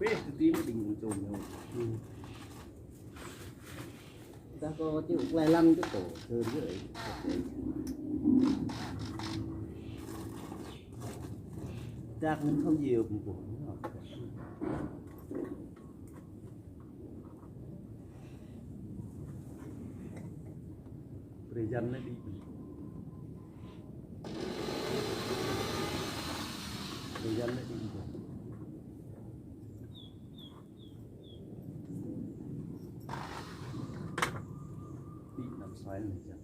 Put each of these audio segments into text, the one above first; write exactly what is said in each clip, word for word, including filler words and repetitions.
Peh ti tim đing ung chôm ñu. Hmm. Ta kơ ti klei lăng ti kơ, thơ rưỡi. Dak ngăn không nhiều bùng bùng. Brei jăn anei đĭ. Brei jăn anei đĭ. Đĭ năm sai anei jăn.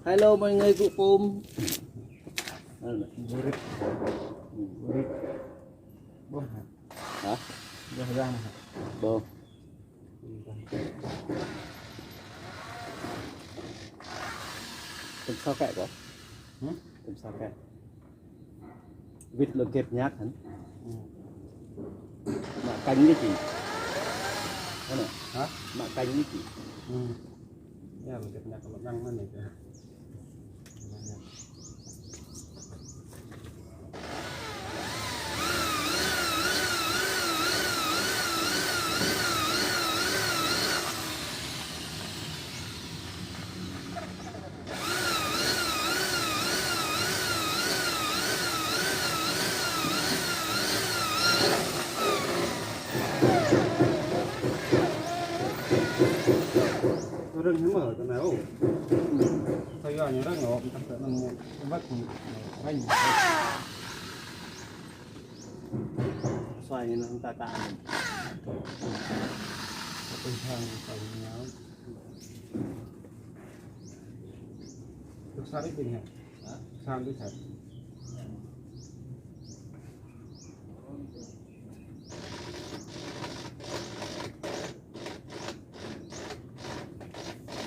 Hello mọi người, gŭ pum. Burit. Burit. Bông hả? Hả? Bông hả? Bông. Tôm sao kẹ kơ? Hả? Tôm sao kẹ? Wĭt lŏ gĕp ñăk hăn. Mă kañ ñu čih. Hă? Mă kañ ñu čih. Ya, lŏ gĕp ñăk lŏ năng mơ̆n ñu. Rơ̆ng hmơ tơ nao. Thâo Ơ, ñu răng ngŏ, mtah tơ anăn wăt, răng. Xoay ñu năn ta ta anăn. Tơ hang xoay ñu. Tơ sari pin hă? Hă? Sari sari.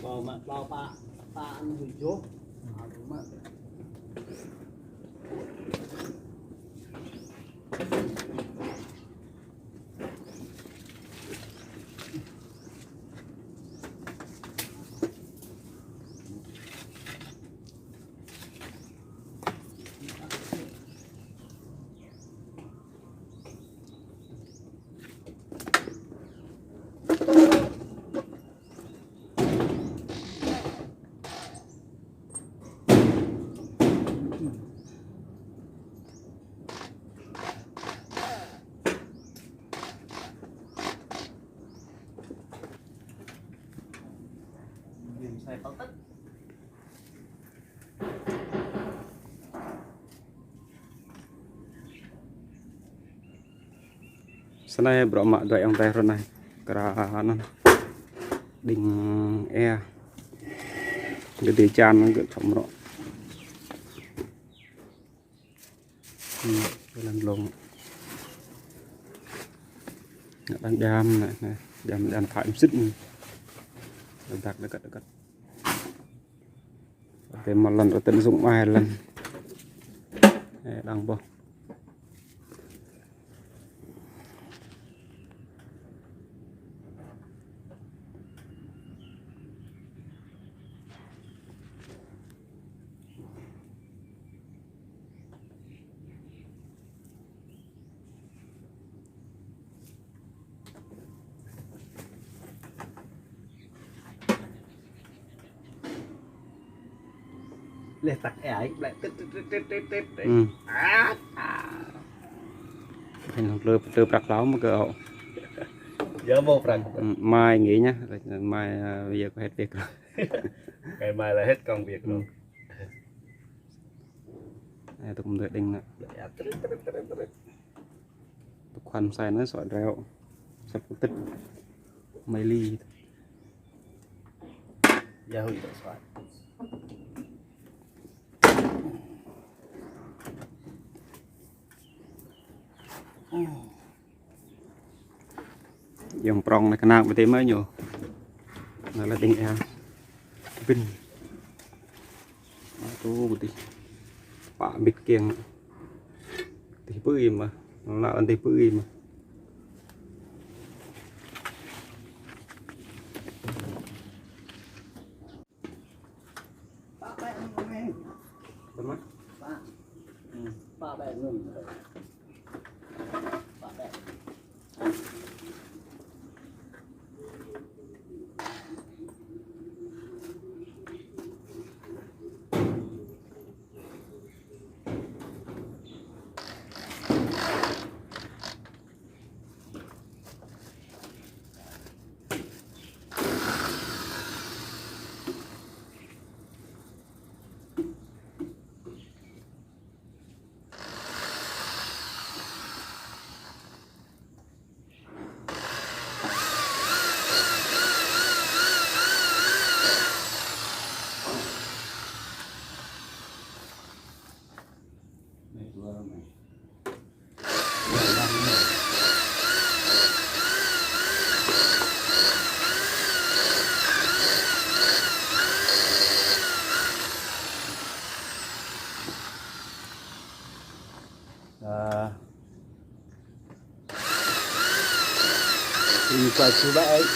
Tlâo mă, tlâo pă, pă anăn hujôh. Tlâo mă. Snei bruă mă dua ayŏng adei ră anei. Kra anăn. Đĭng êa. Gơ̆ dê čan gơ̆ čŏm ră. Hmm, lăn lông. Ngă đang djam anei, anei. Djam, djam phải msĭt anei. Đơ̆k đơ̆k đơ̆k đơ̆k. Tê mă lăn, tê zung mai lăn. Ê, đang boh. Leh tak ê ai, blek tit, tit, tit, tit, tit, tit. Hmm. Ah, ah. Anh hông tlơ, tlơ prăk hlâo mơh kơ ôh. Yơh mâo prăk. Hmm, mai nghỉ nhá. Mai, à, bây giờ có hết việc rồi. Ngày mai là hết công việc rồi. Hmm. Ê, tŭk mdê đĭng nă. Blek tit, tit, tit, tit, tit. Tŭk khăn msei anei sŏ dreo. Săp kơ tĭt. Mai li. Ya hui tŭk sŏ. Ayŏng prŏng anei knang ƀiă ti mơh ñu. Anei leh đĭng êa. Bin. Atu ƀiă ti. Pă bĭt kiăng. Ti pui mơh. Anăn ti pui mơh. Pă bĕ anăn. Pă. Hmm. Pă bĕ anăn. Pă bĕ. Ơ. Ini kuat coba, eh.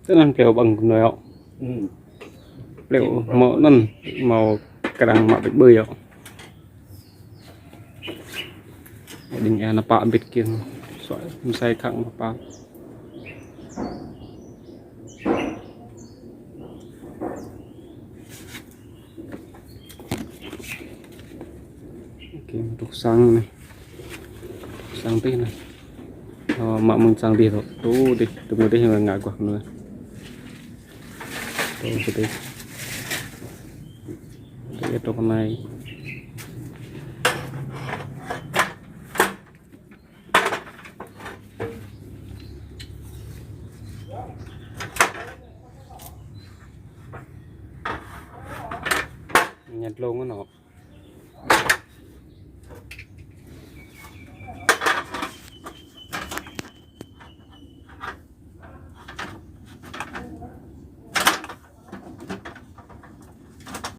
Tơ anăn pliu ƀơ̆ng kơ mnuih yơh. Pliu mâo anăn, mâo kdăng mă bĭt ƀơi yơh. Đing êa nao pă bĭt kiăng. Suai msei khăng pă. Kiăng truh sang anei. Sang tih anei. Ơ, mă mơ̆ng sang tih tơ. Tu tih, tu mơ̆ng tih ngă aguah anei. Tu tih. Tih truh anei. Ñăt lông anăn.